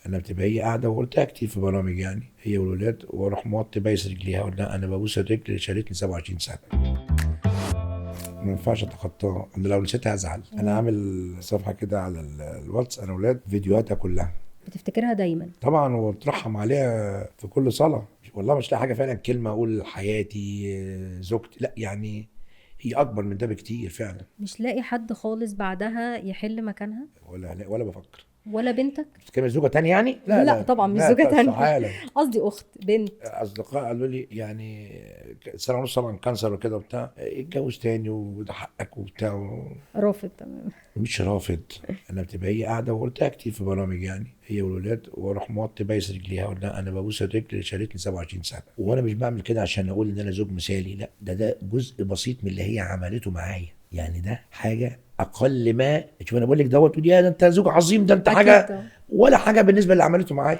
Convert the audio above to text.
انا بتبقى هي قاعدة، وقلتها كتير في برامج يعني، هي والولاد، واروح موطي بايس رجليها اقول لها انا ببوس الرجل اللي شالتني 27 سنة. ما ينفعش اتخطاها، انا لو نسيتها هزعل. انا عامل صفحة كده على الواتس انا ولاد، فيديوهاتها كلها بتفتكرها دايما طبعا، وبترحم عليها في كل صلاة. والله مش لاقي حاجة فعلا كلمة اقول حياتي زوجتي، لا يعني هي اكبر من ده بكتير فعلا. مش لاقي حد خالص بعدها يحل مكانها؟ ولا بفكر. ولا بنتك؟ بتتكلم زوجة تانية يعني؟ لا، لا طبعا مش زوجة تانية، قصدي أخت، بنت. أصدقاء قالوا لي يعني سنة ونص طبعا cancer وكده وبتاع، اتجوز تاني وده حقك وبتاع. رافض؟ تمام. مش رافض، أنا بتبقى هي قاعدة، وقلتها كتير في برامج يعني، هي والولاد، وأروح موطي بايس رجليها أقول لها أنا ببوس الرجل اللي شالتني 27 سنة. وأنا مش بعمل كده عشان أقول إن أنا زوج مثالي، لا، ده جزء بسيط من اللي هي عملته معايا يعني، ده حاجة اقل ما. شوف انا بقول لك دوت، تقول يا ده انت زوج عظيم، ده انت حاجة، ولا حاجة بالنسبة اللي عملته معايا.